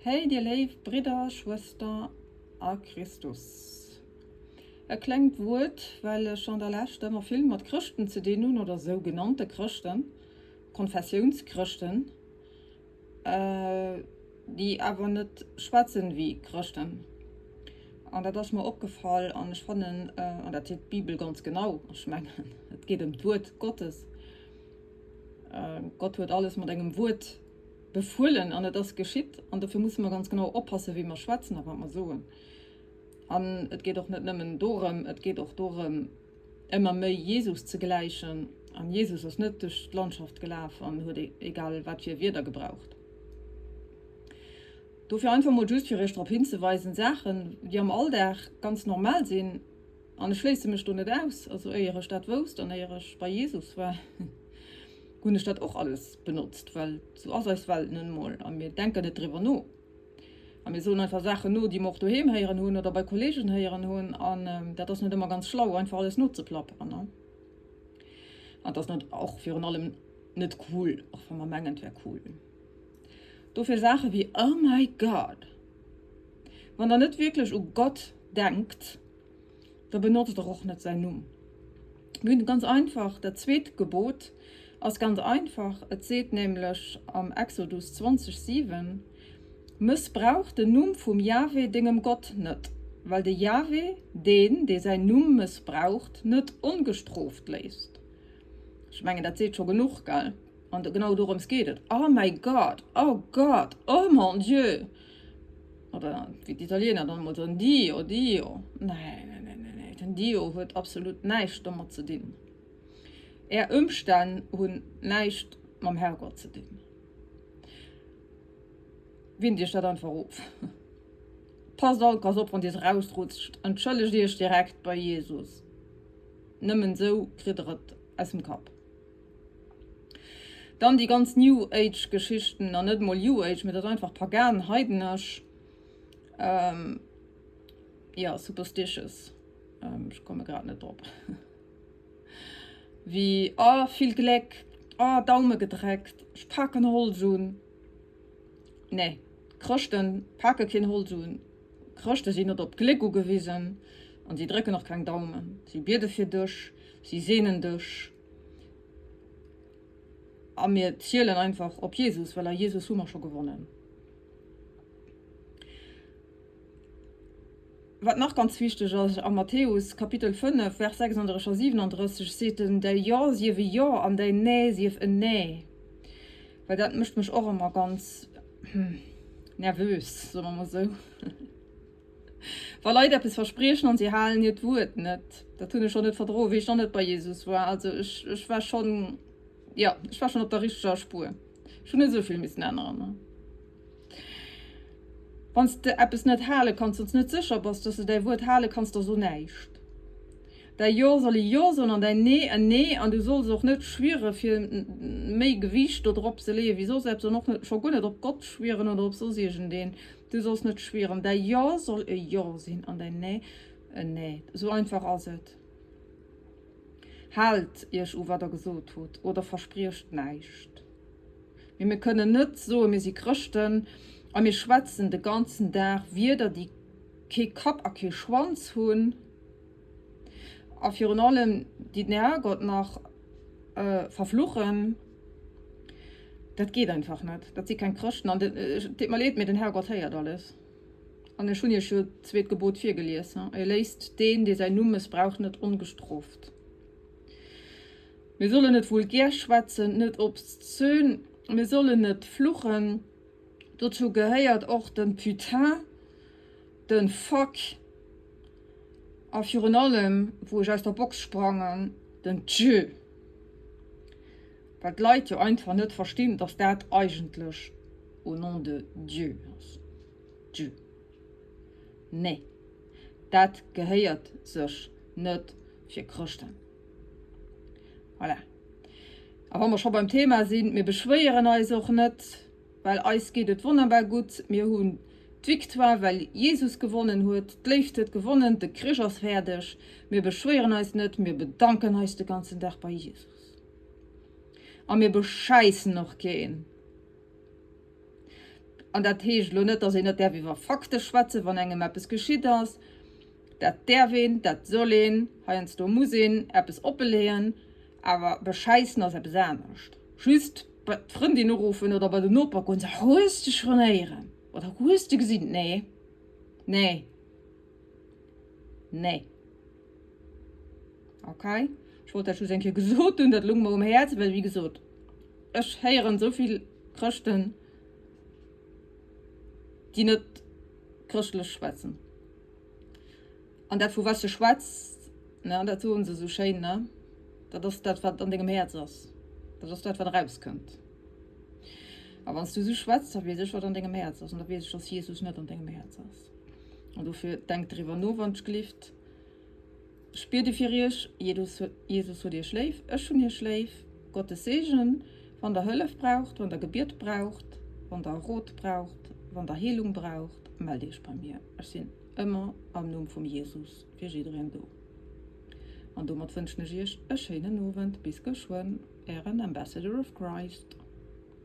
Hey dir léif Bridder, Schwëster a Christus. E klengt Wuert, well ech an der Lescht ëmmer vill mat Chrëschten ze dinn hunn, oder sougenannte Chrëschten, Konfessiounschrëschten, déi awer net schwätzen wéi Chrëschten. An dat ass mer opgefall an ech fannen, an dat seet d'Bibel ganz genau, ech mengen et geet ëm d'Wuert Gottes, Gott huet alles mat engem Wuert befuelen an et ass geschitt an dofir musse mer ganz genau oppassen, wéi mer schwätzen a wat mer soen. An et geet och net nëmmen dorëm, et geet och dorëm, ëmmer méi Jesus ze gläichen. An Jesus ass net duerch d'Landschaft gelaf an huet egal wat fir Wierder gebraucht. Dofir einfach mol just fir iech drop hinzeweisen, Saachen, déi am Alldag ganz normal sinn, An ech schléisse mech do net aus. Also éier ech dat wousst an éier ech bei Jesus war, hunn ech dat och alles benotzt, well sou ass eis Welt nun emol a mir denken net driwwer no. A mir soen einfach Saachen no, déi mer och doheem héieren hunn oder bei Kolleegen héieren hunn an dat ass net ëmmer ganz schlau, einfach alles nozeplapperen. An et ass net och virun allem net cool, och wa mer mengen, et wär cool. Dofir Saache wéi Oh my God! Wann der net wierklech u Gott denkt, da benotzt der och net säin Numm. Mir hunn ganz einfach, dat zweet Gebot ass ganz einfach, et seet nämlech am Exodus 20, 7, Mëssbrauch den Numm vum Jahwe, dengem Gott, net, well de Jahwe deen, dee säin Numm mëssbraucht, net ongestrooft léisst. Ech mengen, dat seet scho genuch, gell? An genau dorëms geet et, Oh my God, oh Gott, oh mon Dieu! Oder wéi d'Italiener dann emol soen, Dio, Dio. Nee, nee, nee, nee, nee, den Dio huet absolut näischt domat ze dinn. Är Ëmstänn hunn näischt mam Herrgott ze dinn. Winnt iech dat einfach of. Passt all Kass op, wann dir se rausrutscht. Entschëllegt iech direkt bei Jesus. Nëmmen esou kritt der et aus dem Kapp. Dann déi ganz New Age Geschichten, an net emol New Age, mee dat ass einfach pagan, heidenesch, jo, superstitious, ech komme grad net drop, wéi, oh vill Gléck, oh Daume gedreckt, ech paken Holz un. Nee, Chrëschten pake keen Holz un, Chrëschte sinn net op Gléck ugewisen an si drécken och keng Daumen. Si biede fir dech, si seenen dech. A mir zielen einfach op Jesus, well a Jesus hu mer scho gewonnen. Wat nach ganz wichteg ass, am Matthäus Kapitel 5, Vers 36 a 37 seet en, Däi Jo sief e Jo an däin Nee sief en Nee. Well dat mécht mech och ëmmer ganz nervös, soe mer mol esou. Wa Leit eppes verspriechen an si halen hiert Wuert net, dat hunn ech schonn net verdroen, wéi ech nach net bei Jesus war. Also ech, ech war schonn, jo, ech war schonn op der richteger Spuer. Ech hunn net esou vill missen änneren. Wann s de eppes net hale kanns, wann s net sécher bass, dass de däi Wuert hale kanns, da so näischt. Däi Jo soll e Jo soen an däin Nee en Nee. An du solls och net schwiere fir méi Gewiicht do drop ze leeë wéi soss eppes an och net, scho guer net op Gott schwieren oder op soss iergendeen. Du solls net schwieren. Däi Jo soll e Jo sinn an däin Nee en Nee. Esou einfach ass et. Haalt iech u wat der gesot hutt oder verspriecht näischt. Mee mir kënnen net soen, mir si Chrëschten a mir schwätzen de ganzen Dag Wierder, déi kee Kapp a kee Schwanz hunn a virun allem déi den Herrgott nach verfluchen. Dat geet einfach net. Dat si keng Chrëschten. An et deet mer leed, mee den Herrgott héiert alles. An ech hunn iech jo d'zweet Gebot virgelies, E léisst deen, dee säin Numm mëssbraucht, net ongestrooft. Mir sollen net vulgär schwätzen, net obszön, mir sollen net fluchen. Dozou gehéiert och de Putain, de Fuck a virun allem, wou ech aus der Box sprangen, den Dieu. Well d'Leit jo einfach net verstinn, dass dat eigentlech au nom de Dieu ass. Dieu. Nee, dat gehéiert sech net fir Chrëschten. Voilà. A wa mer scho beim Thema sinn, mir beschwéieren eis och net, well eis geet et wonnerbar gutt. Mir hunn d'Victoire, well Jesus gewonnen huet. D'Léift huet gewonnen, de Krich ass fäerdeg. Mir beschwéieren eis net, mir bedanken eis de ganzen Dag bei Jesus. A mir beschäissen och keen. An dat heescht elo net, dass een net däerf iwwer Fakte schwätzen, wann engem eppes geschitt ass. Dat däerf een, dat soll een, heiansdo muss een eppes oppeleeën, awer beschäissen ass eppes anescht. Just bei d'Frëndin uruffen oder bei den Noper goen, soen, Hues de schonn héieren oder hues de gesinn? Nee, nee, nee. Ok, ech wollt dat just eng Kéier gesot hunn, dat lung mer um Häerz, well wéi gesot, ech héieren esou vill Chrëschten, déi net chrëschtlech schwätzen. An dat vu wat s de schwätz, ne, dat soen se esou schéin, ne, dat ass dat wat an dengem Häerz ass, dat ass dat wat erauskënnt. A wann s du esou schwätz, da weess ech wat an dengem Häerz ass an da weess ech, dass Jesus net an dengem Häerz ass. An dofir denkt driwwer no, wann ech gelift. Ech biede fir iech, Jesus huet iech léif, ech hunn iech léif. Gottes Seegen, wann der Hëllef braucht, wann der Gebiet braucht, wann der Rot braucht, wann der Heelung braucht, mellt iech bei mir. Ech sinn ëmmer am Numm vum Jesus fir jiddereen do. An domat wënschen ech iech e schéinen Owend. Bis geschwënn, ären Ambassador of Christ.